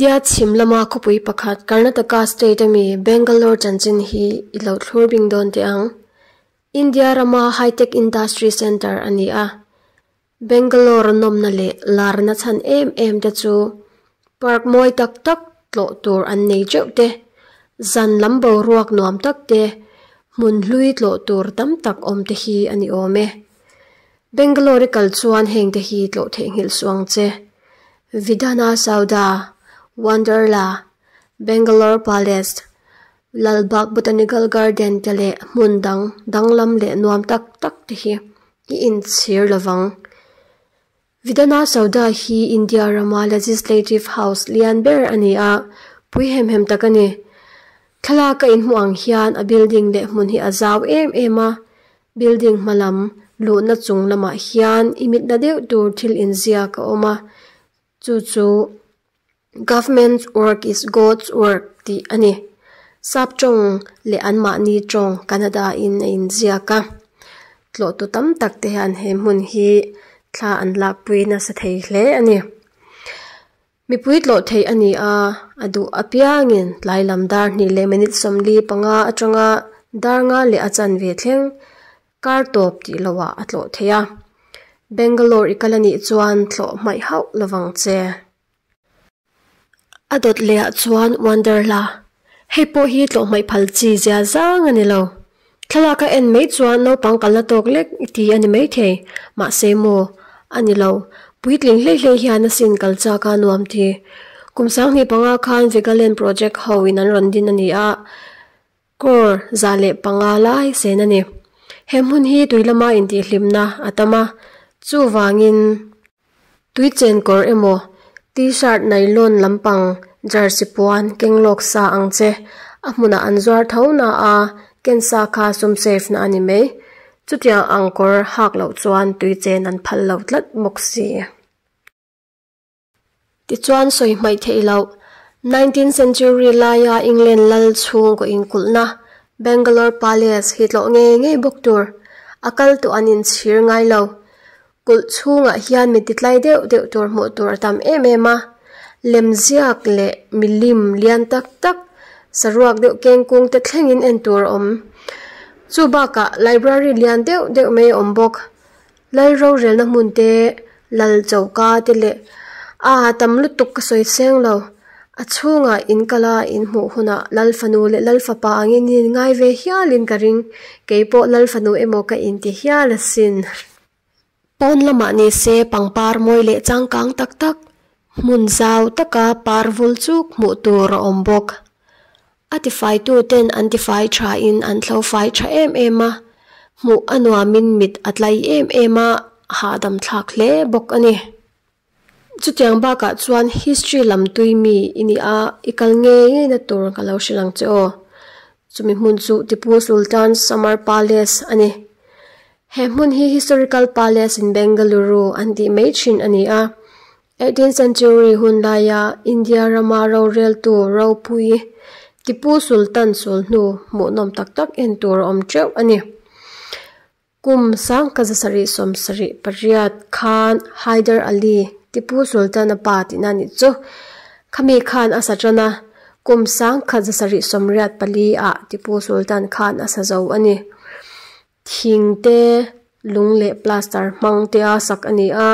India chhim lama khawpui pakhat Karnataka state ami Bangalore chanchin hi i lo thlur bing dawn teh ang. India rama high-tech industry centre a ni a. Bangalore nawmna leh larna chhan em em te chu park mawi tak tak tlawh tur an nei teuh te, zan lam boruak nuam tak te, hmun hlui tlawh tur tam tak awm te hi a ni awm e. Bangalore i kal chuan heng te hi tlawh theihnghilh suh ang che. Vidhana Soudha, Wonderla, Bangalore Palace, Lalbagh Botanical Garden te leh hmun dang danglam leh nuam tak tak te hi i inchhir lovang. Vidhana Soudha hi India rama Legislative House lian ber a ni a, pui hem hem tak a ni. Thlalak a inhmuh ang hian a building leh hmun hi a zau em em a, building hma lam luhna chung lamah hian i mitna deuh tur thil inziak a awm a, chu chu Government work is God's work tih a ni. Sap tawng leh anmahni tawng Canada in a inziak a, tlawhtu tam tak te hian he hmun hi thla an lakpui nasa thei hle a ni. Mipui tlawh theih a ni a, a duh apiangin tlai lam dar hnih leh minute 45 atanga dar nga leh a chanve thleng kar tawp tih lohah a tlawh theih a. Bangalore i kal a nih chuan tlawh hmaih hauh lovang che. A dawt lehah chuan Wonderla. Hei pawh hi tlawh hmaih phal chi zia zang a ni lo. Thlalak a en mai chuan naupang kalna tawk lek ti a ni maithei. Mahse maw? A ni lo. Puitling hlei hlei hian a sin kal chak a nuam ti. Kum 2005 khan Vegaland Project ho in an rawn din a ni a, crore 105 lai sen a ni. He hmun hi tui lama intihhlimna a tam a, chuvangin tui chen kawr emaw T-shirt nylon lampang jersey puan keng lawk sa ang che a hmunah an zuar tho na a ken sa kha sum save na a ni mai. Chutiang ang kawr hak loh chuan tui chen an phal lo tlat bawk si. Tichuan sawi hmaih theih loh 19th century laia England lal chhungkaw inkulhna Bangalore Palace hi tlawh ngei ngei bawk tur a kal tawh an inchhir ngai lo. Kulh chhungah hian mi titlai deuh deuh tur hmuh tur a tam em em a, lemziak leh milim lian tak tak, saruak deuh kengkung te thlengin en tur a awm. Chu bakah library lian deuh deuh mai a awm bawk. Lal rorelna hmun te, lal choka te leh a tam lutuk ka sawi seng lo. A chhungah in kal a, in hmuh hunah lal fanu leh lal fapa angin in ngai ve hialin ka ring. Keipawh lal fanu emaw ka inti hial asin. Pawn lamah ni se pangpar mawi leh changkang tak tak, hmun zau taka par vul chuk hmuh tur a awm bawk. A tifaitu ten an tifai thain an thlo fai tha em em a, hmuh a nuamin mit a tlai em em a, a hahdam thlak hle bawk a ni. Chutiang bakah chuan history lam tui mi i ni a, i kal ngei ngei na tur ka lo hrilh ang che aw. Chumi hmun chu Tipu Sultan Summer Palace a ni. He hmun hi Historical Palace in Bengaluru an tih mai thin a ni a. 18th century hun laia India rama roreltu ropui Tipu Sultan sulhnu hmuhnawm tak tak en tur a awm teuh a ni. Kum 1778 khan Hyder Ali, Tipu Sultan-a pa tihna nih chu, khami khan a sa tan a, kum 1784 ah Tipu Sultan khan a sa zo a ni. Thing te, lung leh plaster hmang te a sak a ni a,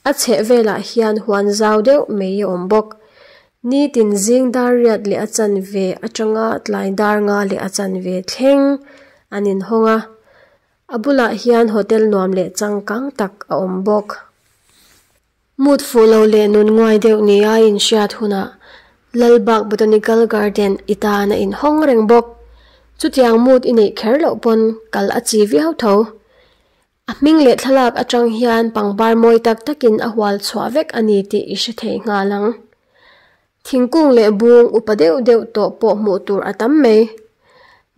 a chheh velah hian huan zau deuh mai a awm bawk. Nitin zing dar riat leh a chanve atanga tlai dar nga leh a chanve thleng an inhawng a, a bulah hian hotel nuam leh changkang tak a awm bawk. Mut fuh lo leh nun nguai deuh nia inhriat hunah Lalbagh Botanical Garden i tan a inhawng reng bawk. Chutiang mut i neih kher loh pawn kal a chi viau tho. A hming leh thlalak atang hian pangpar mawi tak takin a hual chhuah vek a ni tih i hre thei nghal ang. Thingkung leh bung upa deuh deuh tawh pawh hmuh tur a tam mai.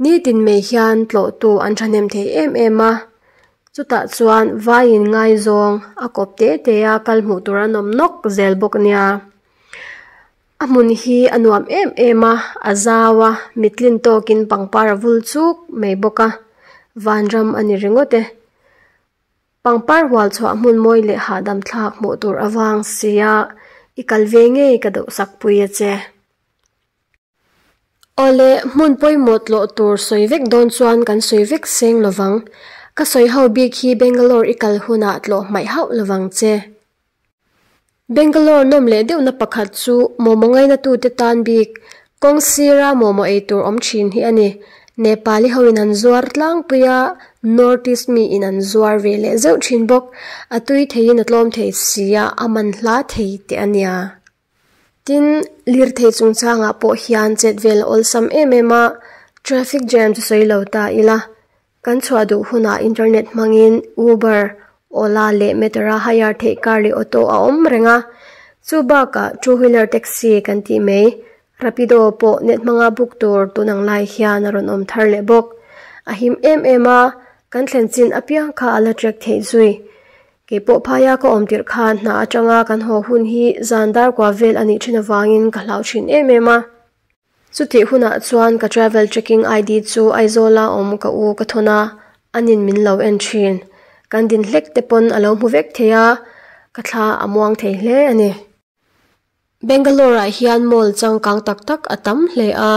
Nitin mai hian tlawhtu an thahnem thei em em a, chutah chuan vaiin ngaizawng a kawp te te a kal hmuh tur an awm nawk zel bawk nia. A hmun hi a nuam em em a, a zau a, mitlin tawkin pangpar a vul chuk mai bawk a, vanram a ni ringawt e. Pangpar hual chhuah hmun mawi leh hahdam thlak hmuh tur avang sia, I kal ve ngei ka duhsak pui a che. Awle, hmun pawimawh tlawh tur sawi vek dawn chuan kan sawi vek seng lovang. Ka sawi ho bik hi Bangalore i kal hunah tlawh hmaih hauh lovang che. Bangalore nawm leh deuhna pakhat chu momo ngainatute tan bik kawng sira momo ei tur awm thin hi a ni. Nepali hoin an zuar tlangpui a, North East miin an zuar ve leh zeuh thin bawk. A tui theiin a tlawm thei si a, a man hla thei teh a nia. Tin, lirthei chungchangah pawh hian chet vel a awlsam em em a, traffic jam chu sawi lo ta ila. Kan chhuah duh hunah internet hmangin Uber, Ola leh Meter-a hire theih car leh auto a awm reng a. Chu bakah two wheeler taxi kan tih mai, Rapido pawh net hmanga book tur tun ang lai hian a rawn awm thar leh bawk. A him em em a, kan thlen chin apiang kha a la track theih zui. Kei pawh phaia ka awm tirh khan hna atanga kan haw hun hi zan dar kua vel a nih thin avangin ka hlau thin em em a. Chutih hunah chuan ka travel tracking ID chu Aizawla awm ka u ka thawn a, anin min lo en thin. Kan din hlek te pawn a lo hmu vek thei a, ka thla a muang thei hle a ni. Bangalore-ah hian mall changkang tak tak a tam hle a,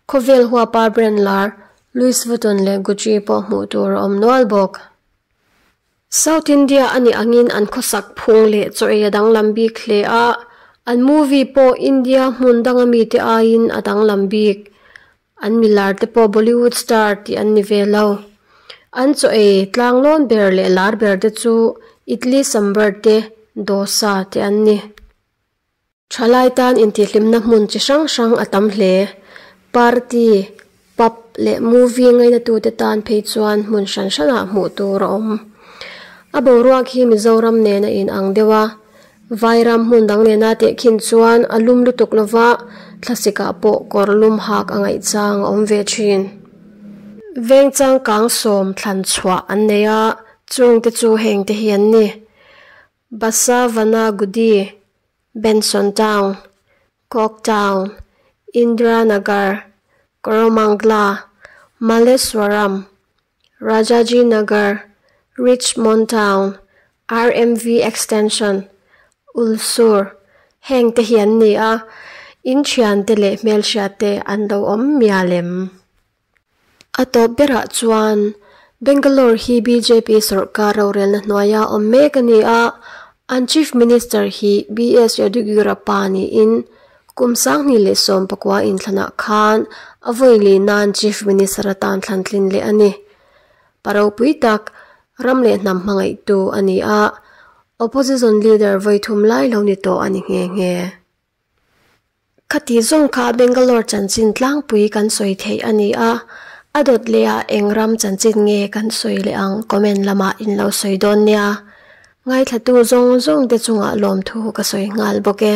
khawvel huapa brand lar Louis Vuitton leh Gucci pawh hmuh tur a awm nual bawk. South India a nih angin an khawsak phung leh chaw ei a danglam bik hle a, an movie pawh India hmun danga mite aiin a danglam bik. An milar te pawh Bollywood star tih an ni ve lo. An chaw ei tlanglawn ber leh lar ber te chu Idli Sambar te, Dosa te an ni. Thalai tan intihhlimna hmun chi hrang hrang a tam hle. Party, pub leh movie ngainatute tan phei chuan hmun hran hranah hmuh tur a awm. A boruak hi Mizoram nen a inang deuh a, Vairam hmun dang nena tehkhin chuan a lum lutuk lova, thlasikah pawh kawr lum hak a ngaihchang a awm ve thin. Veng changkang sawm thlan chhuah an nei a, chungte chu hengte hi an ni. Basavanagudi, Benson Town, Coke Town, Indiranagar, Koramangala, Malleswaram, Rajajinagar, Richmond Town, RMV Extension, Ulsoor, heng te hi an ni a, in thiante leh hmelhriat te an lo awm mial em? A tawp berah chuan Bangalore hi bjp sawrkar rorelna hnuaia awm mek a ni a, an Chief Minister hi BS Yediyurappa niin kum 2019 inthlanah khan a vawi li nan Chief Minister atan thlan tlin leh a ni. Pa ropui tak, ram leh hnam hmangaihtu a ni a, Opposition Leader vawi thum lai lo ni tawh a ni nghe nghe. Khati zawng kha Bangalore chanchin tlangpui kan sawi theih a ni a, a dawt leh ah eng ram chanchin nge kan sawi leh ang comment lamah in lo sawi dawn nia. Ngaithlatu zawng zawng te chungah lawmthu ka sawi nghal bawk e.